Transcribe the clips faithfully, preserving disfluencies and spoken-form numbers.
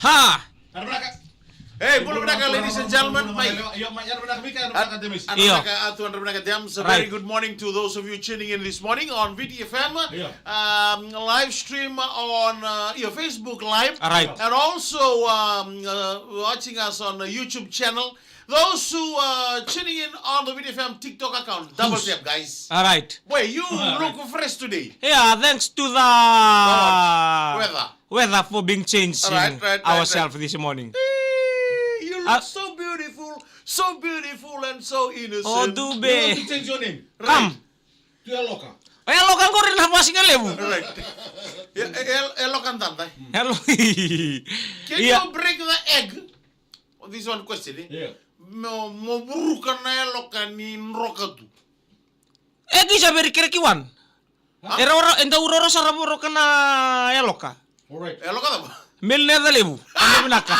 Ha! Hey, bula vinaka, ladies and gentlemen. Mai. Io, mai, io, vinaka, Mika, io, vinaka, Demis. Io. Vinaka, Atu, vinaka, Dems. A very good morning to those of you tuning in this morning on V T F M. Io. Um, live stream on, uh, your Facebook Live. All right. And also, um, uh, watching us on the YouTube channel. Those who are tuning in on the V T F M TikTok account, double tap, guys. All right. Boy, you look fresh today. Yeah, thanks to the weather. Weather for being changing ourselves this morning. Hey, you look so beautiful, so beautiful and so innocent. Oh, Dube. You want to change your name? Come. To Yaloka. Yaloka qori na vasi ga levu. Right. Yaloka dada. Yalo-, can you break the egg? Oh, this one question, eh? Yeah. Mo, mo vuruka na yaloka ni droka tu. E kisa veri kereki wan. Huh? E roro, e dau roro sara vuruka na yaloka. All right. Yaloka cava? Male na yaca levu. Ana vinaka.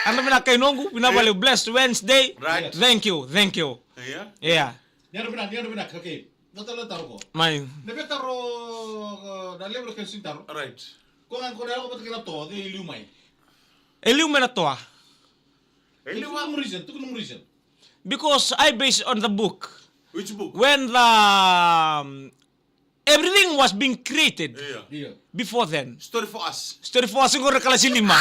Ana vinaka i noqu, vinaka vakalevu. Blessed Wednesday. Right. Thank you, thank you. Yeah. Yeah. Ni ana vinaka, ni ana vinaka, okay. Na taro, taro ko. Mai. Na via taro, uh, na levu na kena sini taro. Right. Ko ga ko na yaloka vata kei na toa, cei e liu mai? E liu mai na toa. E liu mai. Tukuna mo reason, tukuna mo reason. Because I base on the book. Which book? When the, um, everything was being created before then. Story for us. Story for us, qori na kalasi lima.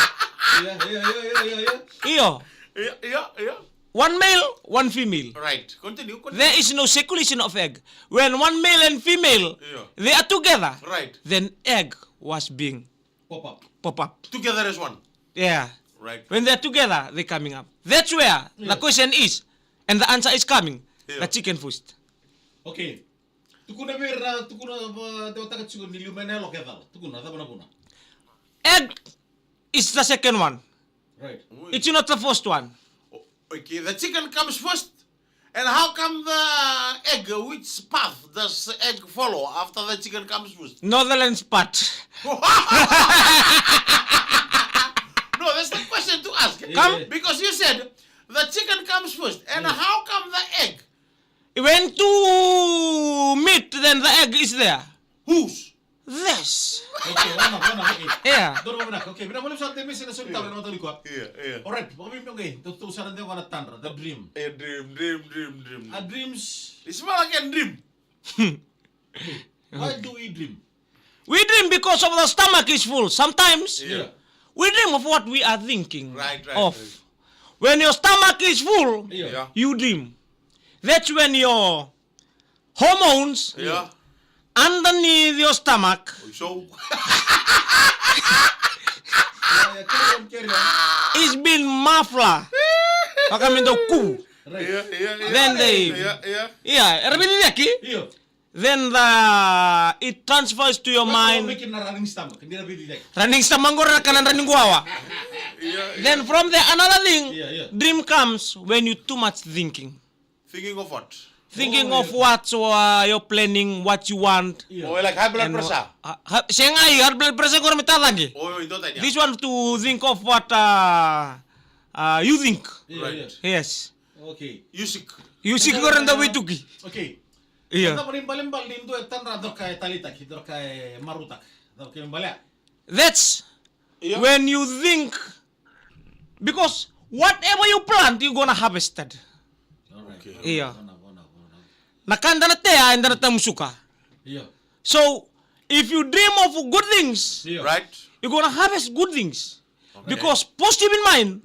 Io. Io, io, io. One male, one female. Right. Continue, continue. There is no circulation of egg. When one male and female, they are together, then egg was being pop up. Pop up. Together as one. Yeah. Right. When they're together, they're coming up. That's where the question is, and the answer is coming. Yeah. The chicken first. Okay. Tukuna vei ira, tukuna, va, dewataka tiko ni liu mai na yaloka e cala. Tukuna, cava na vuna? Egg is the second one. Right. It's not the first one. Okay, the chicken comes first. And how come the egg, which path does the egg follow after the chicken comes first? Northern's part. No, that's the question to ask. Come. Because you said the chicken comes first. And how come the egg? When two meet, then the egg is there. Whose? This. Okay, vana, vana, okay. Yeah. Dua na vakavinaka. Okay, vinaka vakalevu sara Demis ena soli taro ena mataka nikua. Yeah, yeah. All right, vakabibi, okay. Tou, tou sa na dewa na tadra, the dream. Yeah, dream, dream, dream, dream. A dreams. It's more like a dream. Why do we dream? We dream because of the stomach is full. Sometimes we dream of what we are thinking of. When your stomach is full, you dream. That's when your hormones underneath your stomach is being muffler. Vaka me dau kuvu. Then they, yeah, era veilecayaki. Then the, it transfers to your mind. Running stomach qori na kana drani guawa. Then from there, another thing, dream comes when you too much thinking. Thinking of what? Thinking of what, so, uh, you're planning, what you want. Oh, like high blood pressure? Sega, high blood pressure qori me tacaqe. This one to think of what, uh, uh, you think. Right. Yes. Okay. You sick. You sick qori na veituki. Okay. Ia. Cava na ibalebale ni dua e tadra, dua ka e taleitaki, dua ka e marautaka? Cava na ibalebale? That's when you think, because whatever you plant, you gonna harvest it. Ia. Na ka eda na tea, eda na tamusuka. Ia. So, if you dream of good things, you gonna harvest good things. Because positive in mind,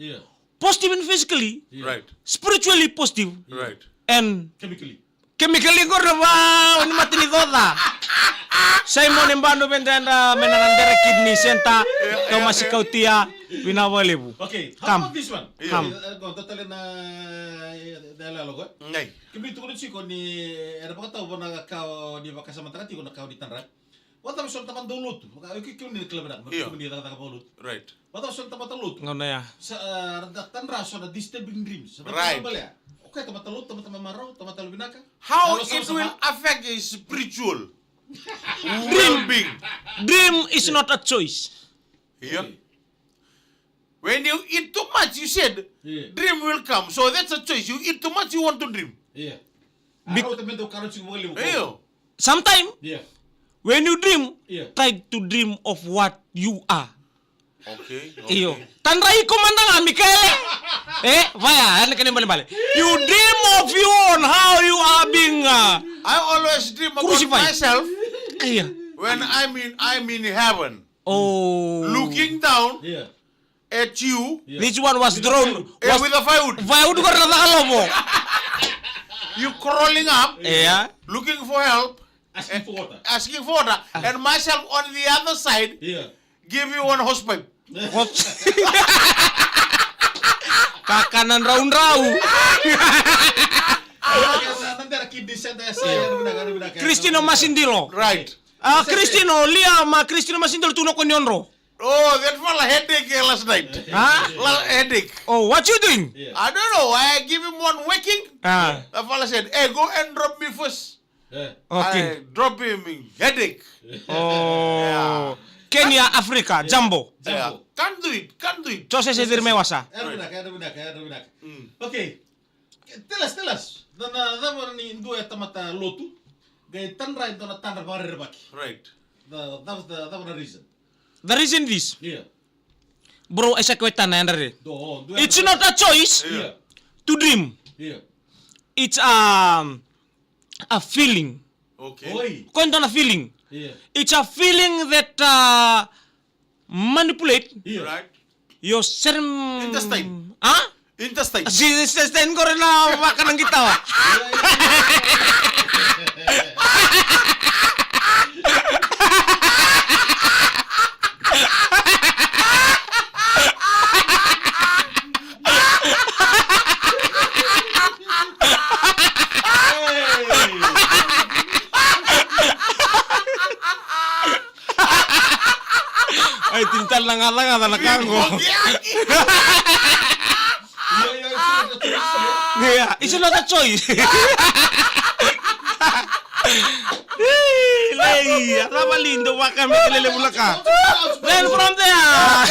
positive in physically, spiritually positive, and chemically. Chemically qori na va, o ni mata ni coca. Simon Ebano, vei dredre me na Nadera Kidney Center, Tomasi Kautia, vinaka vakalevu. Okay, how about this one? Come. Qo dua tale na yaloyalo qo. Kemuni tukuna tiko ni era vakatau vua na ka o ni vakasamataka tiko na ka o ni tadra. Vakacava so na tamata dau lotu? Vaka, e, ke, kemuni na kila vinaka, kemuni cakacaka vakalotu. Right. Vakacava so na tamata lotu? Gauna ya. Sa, a, ra tadra so na disturbing dreams. Right. Balea. Okay, tamata lotu, tamata marau, tamata vinaka. How it will affect his spiritual dream. Dream is not a choice. Yeah. When you eat too much, you said, dream will come. So that's a choice. You eat too much, you want to dream. Yeah. Big- Io. Sometime, when you dream, try to dream of what you are. Okay, okay. Io. Tadra iko mada ga, Mikaele. E, vaya, ena kena ibalebale. You dream of you on how you are being, uh, I always dream about crucified. Myself. Io. When I'm in, I'm in heaven. Oh. Looking down. Yeah. At you. Yeah. This one was drawn. Eh, was with a firewood. Firewood ko na caka lovo. You crawling up. Yeah. Looking for help. Asking for water. Asking for water. And myself on the other side. Yeah. Give you one horse pipe. Kakana draudrau. Kristino Masindilo. Right. Ah, Kristino, lia ma Kristino Masindilo tu na ko ni odro. Oh, that fella headache, eh, last night. Huh? La-, headache. Oh, what you doing? Yeah. I don't know. I give him one whacking. Ah. The fella said, "Hey, go and drop me first." Yeah. Okay. I drop him in headache. Oh. Yeah. Kenya, Africa, Jambo. Yeah. Jambo. Can't do it. Can't do it. Jose se dirme wasa. Era vinaka, era vinaka, era vinaka. Mm. Okay. Tell us, tell us. Na, na cava ni dua e tamata lotu qai tadra e dua na tadra vakarerevaki. Right. The, that was the, that was the reason. The reason this. Yeah. Bro, e sa kwe tana yadra re. It's not a choice, yeah, to dream. Yeah. It's, um, a feeling. Okay. Oi. Ko e dua na feeling. Yeah. It's a feeling that, uh, manipulate, yeah, right, your cerm-, intestine. Huh? Intestine. Si, si, intestine ko re na vaka na qitawa. Ai, tini tale na gacagaca na ka qo. Yeah, it's not a choice. Ih, lei, a cava li dou vaka me kelele vulaka. Then from there,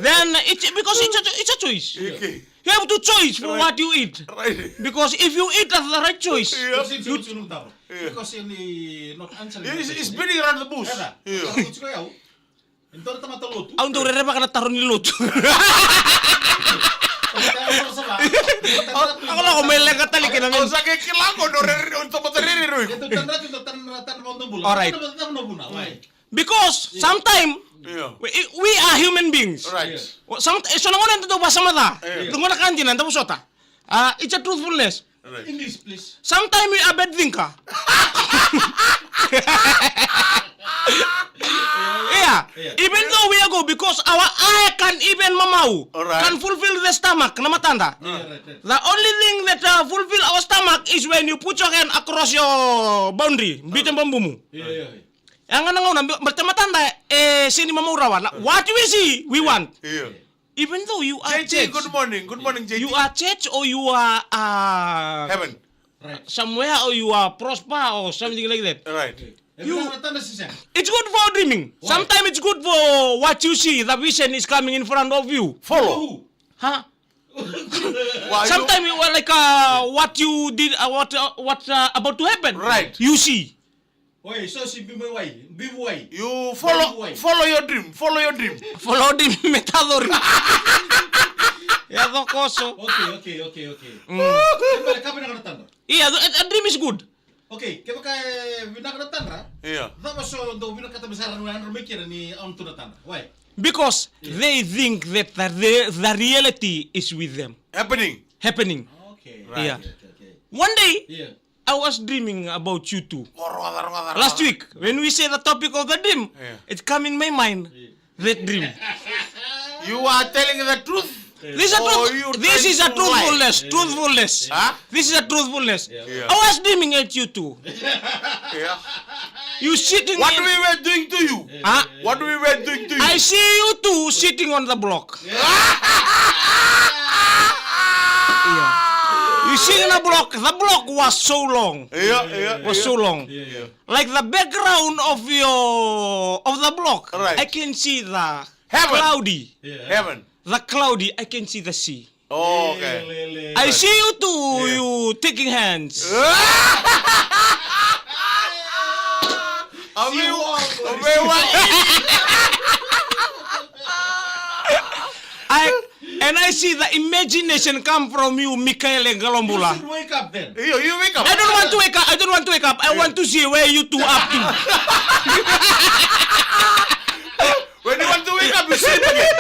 then it's because it's a, it's a choice. Okay. You have to choice for what you eat. Right. Because if you eat at the right choice, yeah, you... Because you're not answering my question. He's beating around the bush. Yeah. Au dau rerevaka na taro ni lotu. Au lako mai leqa tale kina. Au sa qai kila ko dau rere, au tamata rere rui. All right. Because sometime we, we are human beings. Right. Some, e so na gauna eda dau vakasama ca. Dau gona ka dina, eda vosota. Ah, it's a truthfulness. Right. English, please. Sometimes we are bad thinker. Yeah. Even though we are good, because our eye can even mamau, can fulfill the stomach, na matada. Yeah, right, right. The only thing that, uh, fulfill our stomach is when you put your hand across your boundary, bite babumu. Yeah, yeah, yeah. Ia ga na gauna, but matada e sega ni mamau rawa. What we see, we want. Yeah. Even though you are J T, church, good morning. Good morning, J T. You are church or you are, uh, heaven. Right. Somewhere or you are prosper or something like that. Right. You, it's good for dreaming. Why? Sometimes it's good for what you see. The vision is coming in front of you. Follow. Huh? Sometimes you are like, uh, what you did, uh, what, uh, what, uh, about to happen. Right. You see. Oi, so si bimu wai, bimu wai. You follow, follow your dream, follow your dream. Follow dream, me tacori. Ia cokoso. Okay, okay, okay, okay. Mm. Kevaka e vinaka na tadra. Yeah, a, a dream is good. Okay, kevaka e vinaka na tadra. Yeah. Cava so dau vinakata me sa raica mai kina ni au tu na tadra. Why? Because they think that the, the, the reality is with them. Happening. Happening. Okay. Right. Yeah. Okay, okay. One day, yeah. I was dreaming about you two. Last week, when we say the topic of the dream, yeah, it come in my mind, yeah, that dream. You are telling the truth? This is a truth. This is a truthfulness. Truthfulness. Huh? This is a truthfulness. Yeah. Yeah. I was dreaming at you two. Yeah. You sitting. What in we were doing to you? Huh? What we were doing to you? I see you two sitting on the block. Yeah. You see, in a block, the block was so long. Yeah, yeah, was so long. Yeah, yeah. Like the background of your, of the block, right, I can see the heaven. Cloudy. Yeah. Heaven. The cloudy, I can see the sea. Oh, okay. I see you two, yeah, you taking hands. Amewa, amewa. And I see the imagination come from you, Mikaele Galobula. You should wake up then. You, you wake up. I don't want to wake up. I don't want to wake up. I want to see where you two up to. When you want to wake up, you sleep again.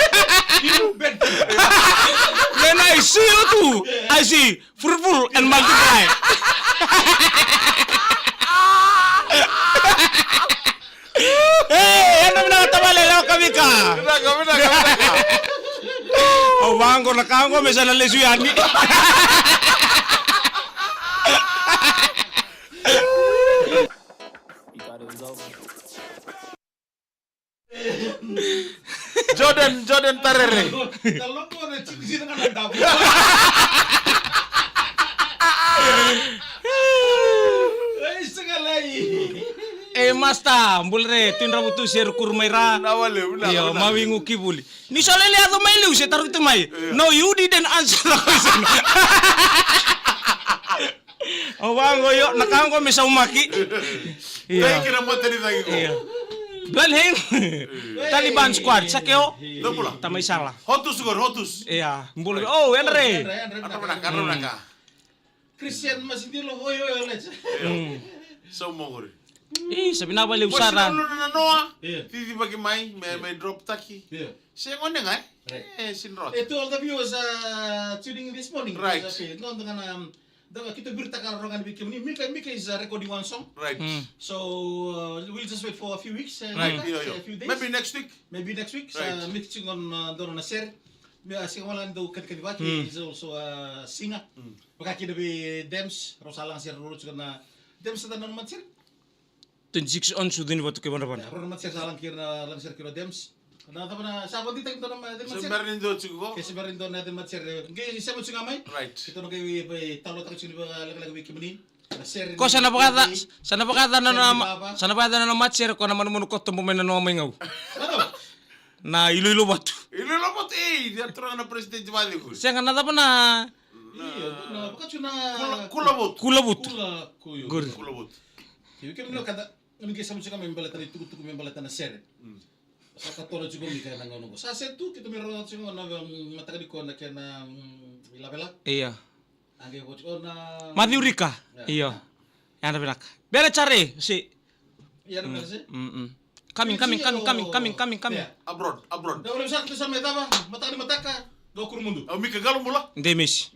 You bed. When I see you two, I see fruitful and multiply. Hey, ena vinaka tavale, lewa ka vika. Vinaka, vinaka, vinaka. Au vaqo na ka qo me sa na lesu yani. Jordan, Jordan Tarere. E masta, bula re, tu dravutu se rukuru mai ra. Na wale, una, io, una. Mawi gu kivuli. Ni so lele yaco mai liu se tarutu mai. Io. No, you didn't answer the question. Au vaqo, io, na ka qo me saumaki. Io. Thank you, na mata ni thank you. Io. Blenheim. Taliban squad, Sakeo. Tamai Sala. Hotus qori, Hotus. Io, bula. Oh, Andre. Andre, Andre, Andre, Andre. Christian Masidilo, oi, oi, oi, let's. Io. Saumaki qori. Io, sa vinaka vakalevu sara. Mo sina luna na noa. Io. Cicivaki mai, me, me drop taki. Io. Se gone ga, e? Right. E, sinrot. E, to all the viewers, uh, tuning in this morning. Right. Because, okay, no, the gonna, um, the, keitou viritaka rogani vei kemuni. Mika, Mika is, uh, recording one song. Right. Mm. So, uh, we'll just wait for a few weeks, uh, right. Mika, io, io. A few days. Maybe next week. Maybe next week, right. Sa mix on, uh, dua na sere. Me, uh, siga wale dau kacikaci vaki, mm, is also a singer. Mm. Vaka kina vei Dems, rau sa laga sere, rau sa na, Dems sa da na matasere. Twenty-six on Sucuni Vatu kei Vadravadra. Ia, rau na matasere sa laga kina, laga sere kina o Dems. Na cava na, sa vadi taki dua na ma-, dua na matasere. Se bera ni dua tiko. Ke se bera ni dua na, dua na matasere. Qai sema tiko ga mai. Right. Keitou na qai vei, vei, talanoataka tiko ni vakalekaleka vei kemuni. Na sere. Ko sa na vakaca, sa na vakaca na, na, sa na vakaca na matasere ko na manumanu koto bo mai na noa mai gau. Na iloilo vatu. Iloilo vatu, e, ia turaga na president vale ko. Sega na cava na. Io, na, vaka tu na. Kula, kula votu. Kula votu. Kula, kula. Qori. Kula votu. Io, kemuni na kada, ni ke samu tiko mai baleta ni tukutuku mai baleta na sere. Mm. Sa ka tola tiko mai ka na gauna qo. Sa sere tu, keitou mai rau tiko na, mm, mataka ni ko na kena, mm, ilavela. Io. Age vo tiko na. Matthew Rika. Io. Io. Yadra vinaka. Bere Tare, se. Ia, na mera se. Mm, mm. Coming, coming, coming, coming, coming, coming, coming. Ia. Abroad, abroad. Da wale sa tu sa me tava, mataka ni mataka, qo Kurumudu. Au Mika Galobula. Demesi.